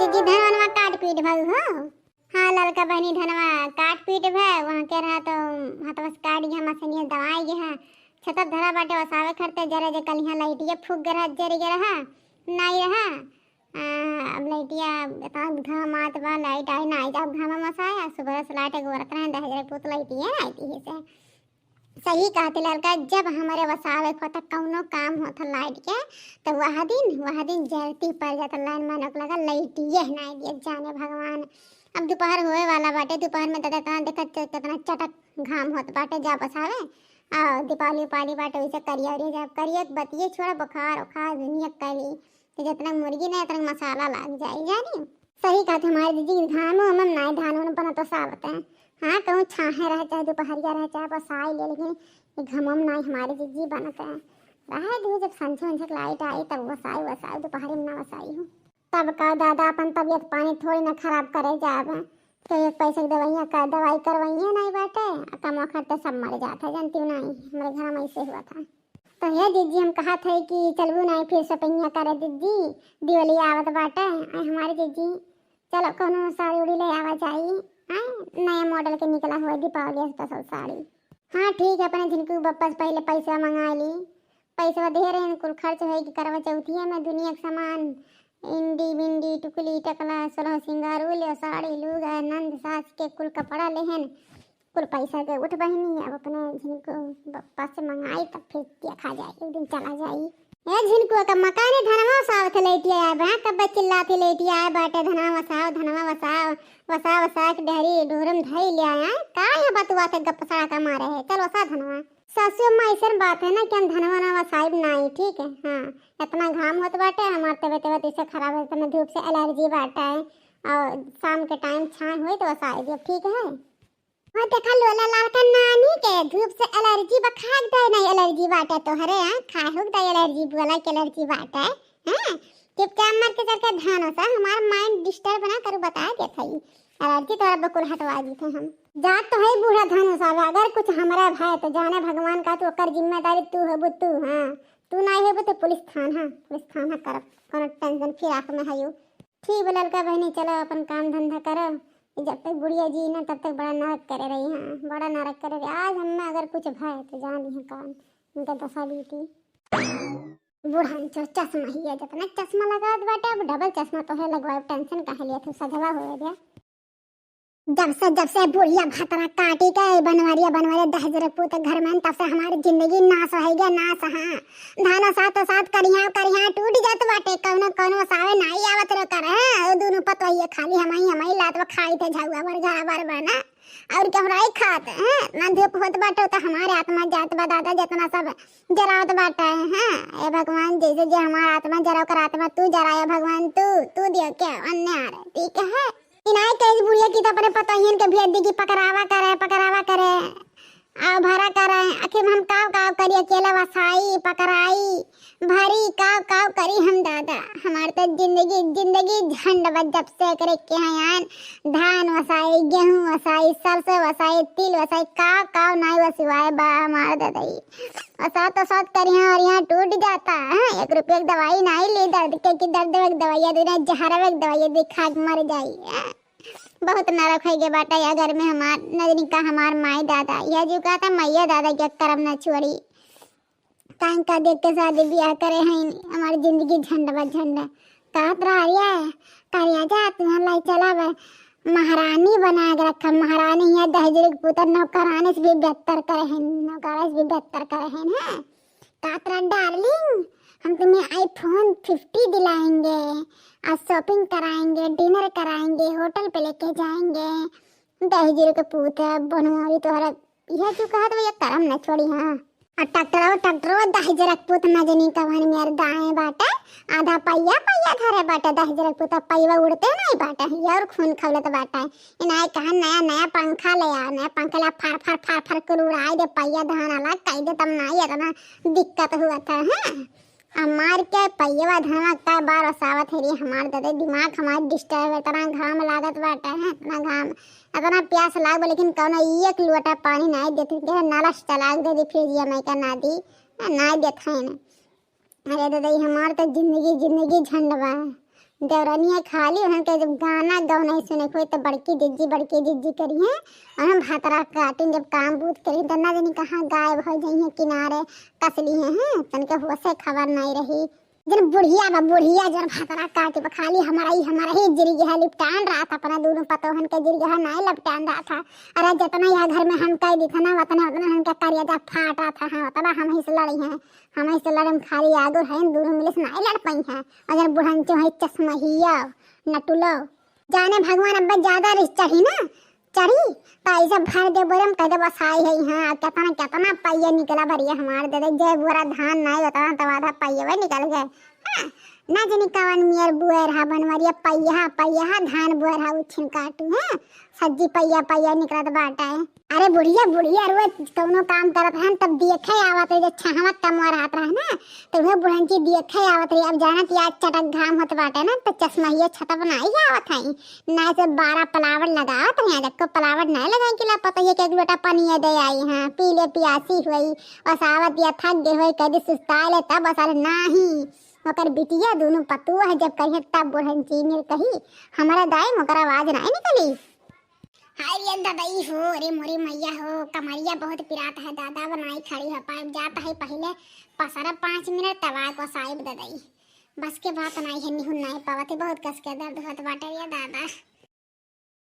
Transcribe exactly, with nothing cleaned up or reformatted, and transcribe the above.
जी धनवा काट पीट भउ हो। हाँ ललका बहिनी, धनवा काट पीट भे, वहाँ के रहा तो हाथ बस काट गया, मसनिया दवाई गया। छतर धरा बाटे वसावे खरते जरे जे कल यहाँ लाइटिया फूक गे रहा, जरे गे रहा, नाई रहा। आ, अब लाइटिया इतना घाम आत बा, लाइट आई ना आई, जब घाम मसाया, सुबह से लाइट एगो बरत रहे, दहेज रे पूत लाइटिया ना आई थी से। सही कहते ललका, जब हमारे वसावे को तक कौनो काम होता लाइट के, तो वह दिन, वह दिन जलती पड़ जाता, लाइन मैन लगा लाइटिया ना आई दिया जाने भगवान। अब दोपहर होए वाला बाटे, दोपहर में दादा इतना देखत च-, कितना चटक घाम होत बाटे, जा बसावे। आ दीपावली उपावली बाटे, वैसे करिया उरिया जाब, करिया के बतिये छोड़ा, बुखार उखार दुनिया कैली, तो जितना मुर्गी नहीं उतना मसाला लाग जाई, जानी। सही कहत हमारे जीजी, धान में हम नाई धान उन बनत वसावत हैं। हाँ, कहूँ छाहे रहे चाहे दोपहरिया रहे चाहे बसाई ले, लेकिन ये घमम नाई हमारे जीजी बनत है। रहे दू जब संझे उंझे के लाइट आई तब वसाई वसाई, दोपहरी में ना वसाई हूँ। तब का दादा अपन तबियत पानी थोड़ी ना खराब करे जाब। तो एक पैसे के दवाइयाँ का दवाई करवाइए नहीं बाटे, आ कमा खर्चा सब मर जात है, जानती हूँ नहीं, हमारे घर में ऐसे हुआ था। तो हे जीजी, हम कहत है कि चलबू नहीं फिर शॉपिंग करे जीजी, दिवाली आवत बाटे। आए हमारे जीजी, चलो कोनो साड़ी उड़ी ले आवा जाई, आए नया मॉडल के निकला हुआ दीपावली स्पेशल साड़ी। हाँ ठीक है, अपने झिनकू बप्पा से पहले पैसा मंगा ली, पैसा दे रहे हैं, कुल खर्च होए कि करवा चौथिया में दुनिया के सामान, इंडी बिंडी, टुकली टकला, सोलह सिंगार, उ ले साड़ी लूगा, नंद सास के कुल कपड़ा लेहन, कुल पैसा के उठ बहिनी, अब अपने झिनकू बप्पा से मंगाई तब फिर देखा जाए, एक दिन चला जाई। ए झिनकू का मकाने धनवा वसावत लेटिया आए बा, कब चिल्लाती लेटिया आए बाटे, धनवा वसाओ, धनवा वसाओ, वसा वसा के डहरी डोरम धई ले आया। का यहाँ बतुआ के गप सड़ा का मारे है, चल वसा धनवा। सासू अम्मा, ऐसन बात है ना कि हम धनवा ना वसाइब नाई, ठीक है? हाँ, इतना घाम होत बाटे, हमार तबीयत तबीयत ऐसे खराब है, तमे धूप से एलर्जी बाटे, और शाम के टाइम छाँह होई तो वसाई दियो, ठीक है? हाँ, देखा लोला लाल का नानी के धूप से एलर्जी बा, खाक दे नहीं एलर्जी बाटे तोहरे, हाँ, खाए हुक दे एलर्जी, बोला के एलर्जी बाटे, हाँ? चुपचाप मर के चल के धान वसा, हमार माइंड डिस्टर्ब ना करू, बता देत हई, एलर्जी तोहरा बकुल हटवा दी थे हम। जात तो है बूढ़ा धान वसावे, अगर कुछ हमरा भय तो जाने भगवान का, तू ओकर जिम्मेदारी तू होबू तू, हाँ, तू नहीं होबू तो पुलिस थाना, पुलिस थाना करब, कोनो टेंशन फिर आँख में है यू। ठीक बा ललका बहिनी, चलो अपन काम धंधा करो। जब तक बुढ़िया जी ना तब तक बड़ा नरक करे रही, हाँ, बड़ा नरक करे रही। आज हमें अगर कुछ भय तो जान ली कौन इनका दशा बीती। बुढ़ान चो चश्मा ही है, जितना चश्मा लगावत बाटे अब डबल चश्मा तो है लगवाए, टेंशन काहे लिया तू, सजवा हो गया। जब से, जब से बुढ़िया भतरा काटी के बनवरिया, बनवरिया दहेज रे पूत घर में, तब से हमारी जिंदगी नाश हो गया, नाश। हाँ, धानो सातो सात करिया, करिया टूट जात बाटे, कौनो, कौनो सावे नाई आवत रे कर, हाँ, दोनों पतोहिए खाली हमई, हमई लात बा, खाई थे झउआ बर, घरा बर बना, और केहराई खात, हैं, ना धूप होत बाटे, तो हमारे आत्मा जात बा दादा, जितना सब जरावत बाटे, हैं, ए भगवान, जैसे जे हमार आत्मा जरा, ओकर आत्मा तू जराया भगवान, तू, तू दियो क्या अन्य आ रहे, ठीक है? इनाय कहे बुढ़िया की तो अपने पतोहियन के भेज दी कि पकड़ावा करे, पकड़ावा करे, आओ भरा करे। आखिर में हम काव काव करी, अकेला वसाई, पकड़ाई, भरी, काव काव करी हम दादा। हमार तो जिंदगी, जिंदगी झंड बा जब से एकरे के यहाँ आन। धान वसाई, गेहूं वसाई, सरसों वसाई, तिल वसाई, काव काव नाई वसुआए बा हमार दादा। वसात वसात करिया और यहाँ टूट जाता, हैं? एक रुपया के दवाई नाई ली दर्द के, कि दर्द के दवाई दे, जहरवे के दवाई दे, खा के मर जाई, हैं? बहुत नरक होइ गए बाटा या घर में हमार, नजनी का हमार माई दादा, यह जो कहता मैया दादा के करम न छोड़ी। काहे का देख के शादी ब्याह करे हैं, हमार जिंदगी झंड बा झंड। कहत रहा, "अरे, करिया जा, तुम्हार लाई चला बे, महारानी बना के रखा, महारानी यहाँ दहेजरी के पुत्र नौकरानी से भी बेहतर करे हैं, नौकरानी से भी बेहतर करे हैं, हैं?" कहत रहा, "डार्लिंग, हम तुम्हें आईफोन फिफ्टी दिलाएंगे, आज शॉपिंग कराएंगे, डिनर कराएंगे, होटल पे लेके जाएंगे।" दहेजरी के पूत है, बनवारी तोहरा, यह जो कहत भैया करम न छोड़ी, हाँ। और ट्रैक्टरवा, ट्रैक्टरवा दहेजरी के पूत नजनी कवन मेर दाएं बाटे, आधा पहिया, पहिया धरे बाटे, दहेजरी के पूत पहिया उड़ते नहीं बाटे, ये और खून खौलत बाटे। इनाय कहा नया, नया पंखा ले आ, नया पंखा ले आ, फार, फार, फार, फार के उड़ाई दे, पहिया धान अलग कई दे, तब नहीं इतना दिक्कत हुआ था, हैं? आ मार के पहियवा धनवा कै बार वसावत है रे हमार दादा, दिमाग हमार डिस्टर्ब है, इतना घाम लागत बाटे है, इतना घाम, इतना प्यास लाग बा, लेकिन कौनो एक लोटा पानी नाई देत, के नलस चला के दे दी फ्रिजिया में का ना दी, नाई देत है ना। अरे दादा, ई हमार तो जिंदगी, जिंदगी झंड बा। देवरनिया खाली उन्हन के जब गाना गौना सुने के होई, तो बड़की जिज्जी, बड़की जिज्जी करिहैं। और हम भतरा काटिन जब काम बूत करिहैं, तो ना जानी कहाँ गायब हो जइहैं, किनारे कस लिहे हैं, तनके होसे खबर नाई रही। जन बुढ़िया बा, बुढ़िया जन भतरा काटी बा, खाली हमारा ही, हमारा ही जिरगहा लिपटान रहा था, अपना दोनों पतोहन के जिरगहा नाई लपटान रहा था। अरे जितना यह घर में हम कह दी था ना, उतना, उतना हमके करेजा फाटा था, हाँ, उतना हम ही से लड़ी हैं, हम ही से लड़े में खाली आगो है, दोनों मिले से नाई लड़ पाई हैं। और जन बुढ़न चो है चश्महिया, नटुलो, जाने भगवान अब ज्यादा रिस चढ़ी ना, चढ़ी, तो ऐसे भर दे बोरे में कह दे बस आई है, हाँ, कितना, कितना पहिया निकला भरिया हमार दे दे, जय बोरा धान नाई उतना तो आधा पहिया वही निकल गए। हाँ, ना जानी कवन मियर बुए रहा बनवरिया, पहिया, पहिया धान बुए रहा उछिन काटू, हाँ, सज्जी पहिया, पहिया निकलत बाटे। अरे बुढ़िया, बुढ़िया रोज कौनो काम करत रहन, तब देखे आवत रही, जब छहवत कमवा रहत रहे ना, तो वह बुढ़ंची देखे आवत रही। अब जानत या चटक घाम होत बाटे ना, तो चश्महिया छतप नाई आवत है, ना से बारह पलावड़ लगावत रही, आज को पलावड़ नाई लगाई कि ला पता ये कि एक लोटा पानी दे आई, हाँ, पी ले पियासी हुई, बस आवत या थक गए हुई, कह दी सुस्ता ले, तब बस अरे नाही, ओकर बिटिया दोनों पतुआ है, जब करिए तब बुढ़ंची मिल कही, हमारा दाई मोकर आवाज नाई निकली। हाय रे ददई हो, रे मोरी मैया हो, कमरिया बहुत पिरात है दादा, बनाई खड़ी है पाइप जात है पहले पसरा पाँच मिनट तब आए को साहिब ददई। बस के बात नाई है, निहुन नाई पावत है, बहुत कस के दर्द होत बाटे रे दादा।